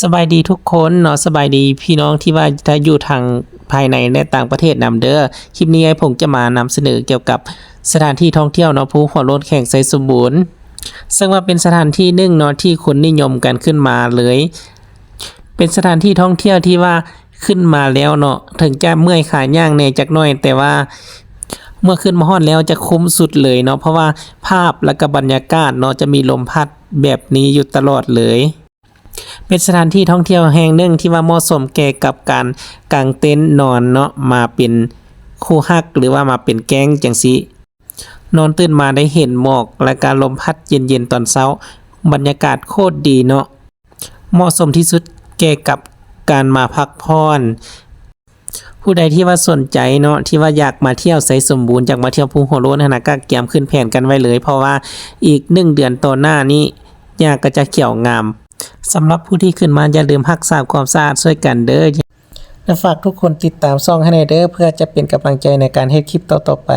ສະບາຍດີທຸກຄົນເນາະ ສະບາຍດີພີ່ນ້ອງທີ່ວ່າຈະຢູ່ທາງພາຍໃນ ແລະ ຕ່າງປະເທດນຳເດີ. ຄລິບນີ້ອ້າຍພົງຈະມານຳສະເໜີກ່ຽວກັບສະຖານທີ່ທ່ອງທ່ຽວເນາະ ພູຫົວໂລ້ນ ແຂວງໄຊສົມບູນ ເຊິ່ງວ່າເປັນສະຖານທີ່ໜຶ່ງເນາະ ທີ່ຄົນນິຍົມກັນຂຶ້ນມາເລີຍ. ເປັນສະຖານທີ່ທ່ອງທ່ຽວທີ່ວ່າຂຶ້ນມາແລ້ວເນາະ ເຖິງຈະເມື່ອຍຂາຍ່າງແດ່ຈັກໜ້ອຍ ແຕ່ວ່າເມື່ອຂຶ້ນມາຮອດແລ້ວຈະຄຸ້ມສຸດເລີຍເນາະ ເພາະວ່າພາບ ແລະ ກະບັນຍາກາດເນາະ ຈະມີລົມພັດແບບນີ້ຢູ່ຕະຫຼອດເລີຍ. ເປັນສະຖານທີ່ທ່ອງທ່ຽວແຫ່ງໜຶ່ງທີ່ວ່າເໝາະສົມແກ່ກັບການກາງເຕັນນອນເນາະ ມາເປັນຄູ່ຮັກ ຫຼືວ່າມາເປັນແກ້ງຈັ່ງຊີ້ ນອນຕື່ນມາໄດ້ເຫັນໝອກ ແລະ ກະລົມພັດເຢັນໆຕອນເຊົ້າ ບັນຍາກາດໂຄດດີເນາະ ເໝາະສົມທີ່ສຸດແກ່ກັບການມາພັກຜ່ອນ. ຜູ້ໃດທີ່ວ່າສົນໃຈເນາະ ທີ່ວ່າຢາກມາທ່ຽວໄຊສົມບູນ ຢາກມາທ່ຽວພູຫົວໂລ້ນຫັ້ນນະ ກະກຽມຂຶ້ນແຜນກັນໄວ້ເລີຍ ເພາະວ່າອີກໜຶ່ງເດືອນຕໍ່ໜ້ານີ້ ຫຍ້າກໍຈະຂຽວງາມ. ສຳລັບຜູ້ທີ່ຂຶ້ນມາ ຢ່າລືມຮັກສາຄວາມສະອາດຊ່ວຍກັນເດີ ແລະ ຝາກທຸກຄົນຕິດຕາມຊ່ອງໃຫ້ແດ່ເດີ ເພື່ອຈະເປັນກຳລັງໃຈໃນການເຮັດຄລິບຕໍ່ໆໄປ.